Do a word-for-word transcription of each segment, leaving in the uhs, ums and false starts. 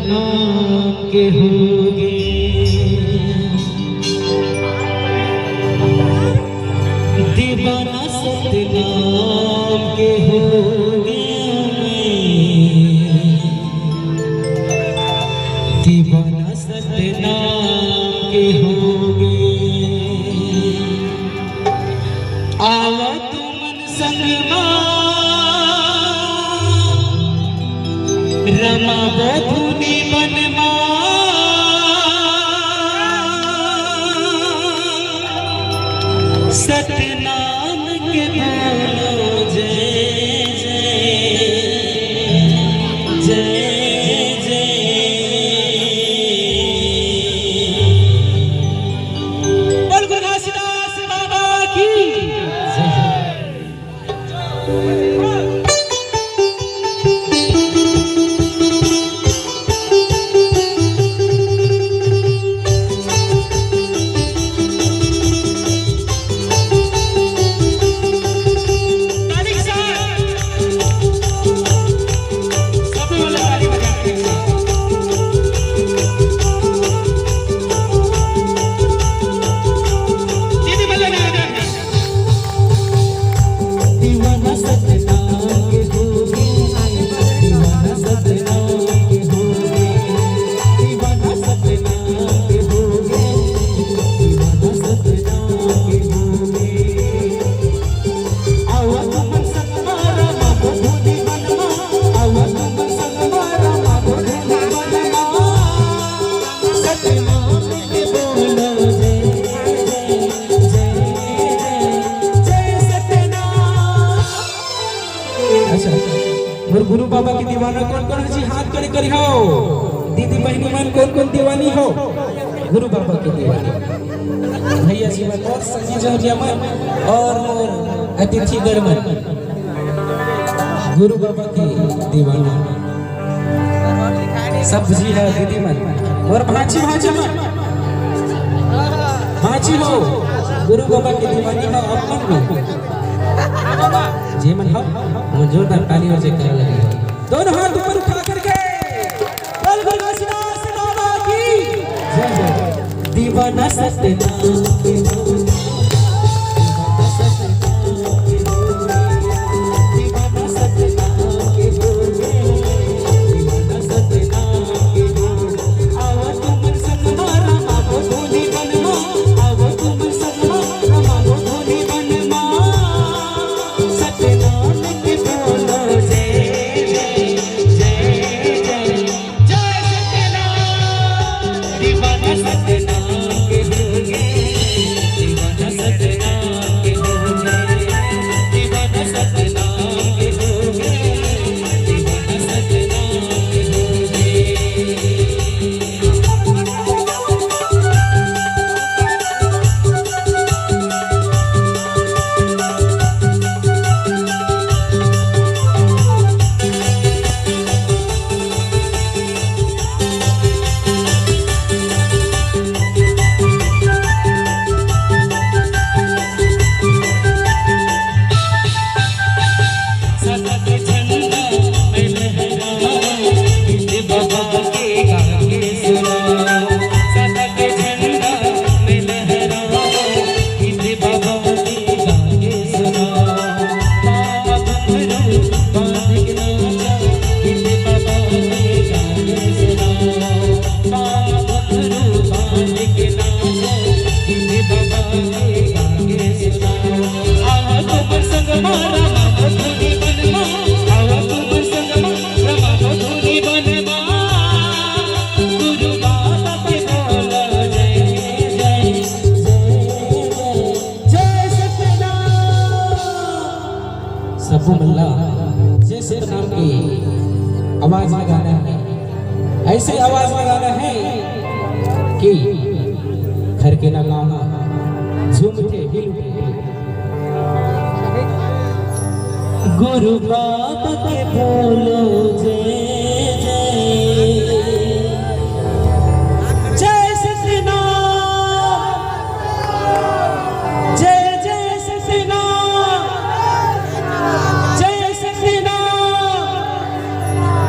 नाम के होगे, दीवाना सतनाम के होगे, दीवाना सतनाम के होगे। आवा तुमन संग मा रमाबो धुनी बन मा, सतनाम के बोलो जय जय, जय जय। बोल गुरु घासीदास बाबा की जय। अच्छा, मोर गुरु बाबा के दीवाना कोन कोन हे जी, हाथ खड़े करिहो। दीदी बहिनी मन कोन कोन दीवानी हो गुरु बाबा के दीवानी? भैया जी मन और सखी जौहरिया मन और मोर अतिथि गण मन गुरु बाबा के दीवाना। सब जी है दीदी मन और भांची भांचा मन, भांची हो गुरु बाबा के दीवानी हो अपन में। जे मन हो, वो जोरदार ताली और जयकारा लगे। दोनों हाथ ऊपर उठा करके बोल बोल घासीदास बाबा की जय जय। दीवाना सतनाम के हो, दीवाना सतनाम के हो, दीवाना सतनाम के हो, दीवाना सतनाम के हो। आवा तुमन संग मा रमाबो धुनी बन मा, आवा तुमन संग मा रमाबो धुनी बन मा। सतनाम के बोलो जय जय, जय जय, जय सतनाम। दीवाना सतनाम के होगे, दीवाना सतनाम के होगे, दीवाना सतनाम के होगे, दीवाना सतनाम के होगे। सबो मन ला जय सतनाम के आवाज लगाना है। ऐसे आवाज लगाना है कि घर के ना गाँव ना झूम उठे, हिल उठे। गुरु बाबा के बोलो जय जय। जय सतनाम, जय जय सतनाम, जय सतनाम।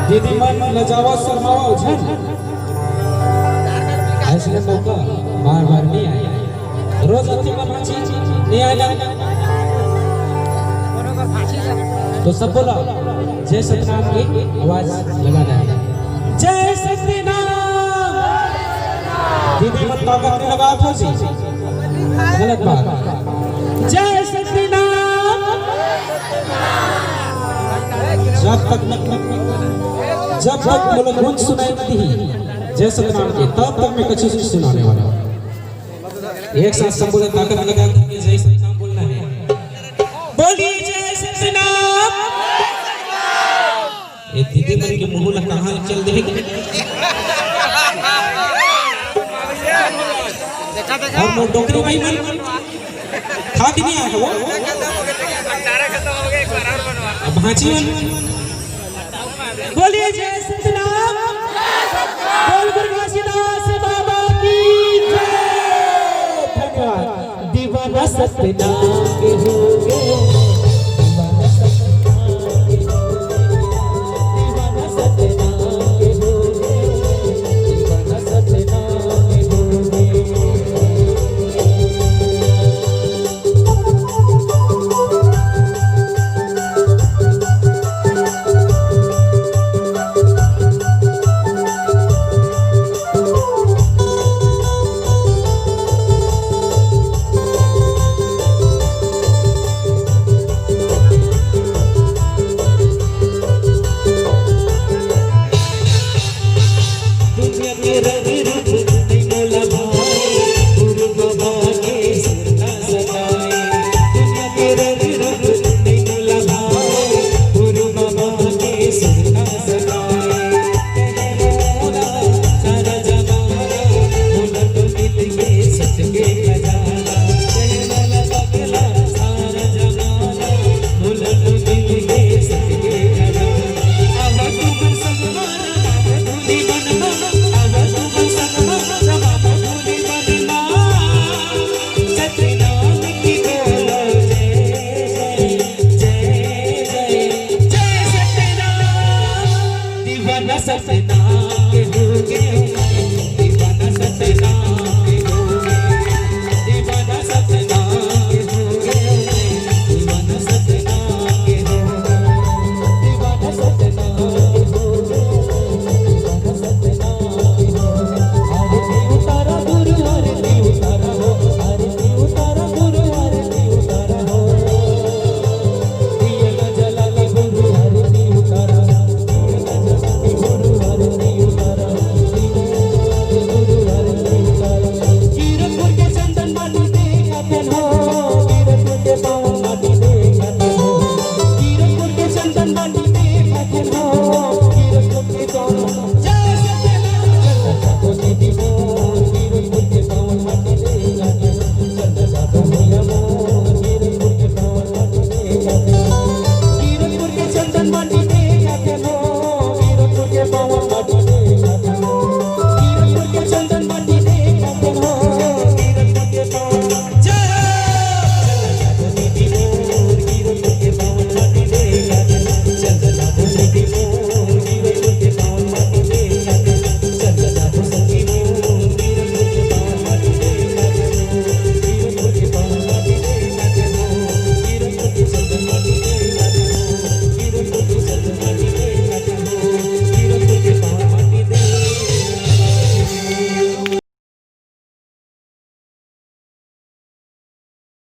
दीदी लजावा शर्मावा झन। अइसने मौका बार बार नइ आय। रोज अति मनाची नइ आय ना। तो सब बोला, जय सतनाम के आवाज लगाना हे। जय सतनाम। दीदी मन ताकत नइ लगावत हो जी, गलत बात। जय सतनाम। जब तक, जब तक मोला गूंज सुनाई देही जय सतनाम के, तब तक मैं कछु नइ सुनाने वाला हूँ। एक साथ सब बोले, ताकत लगा के जय सतनाम बोलना हे। बोलिए जय सतनाम। ये दीदी मन के मुंह ला कहाँ चल दे? अउ मोर डोकरी भाई मन, खा के नइ आय वो? अब भांची मन, बोलिए जय सतनाम। बोल गुरु घासीदास बाबा की जय। धन्यवाद। दीवाना सतनाम के हो गे। दीवाना सतनाम के हो गे। दीवाना सतनाम के हो गे। दीवाना सतनाम के हो गे।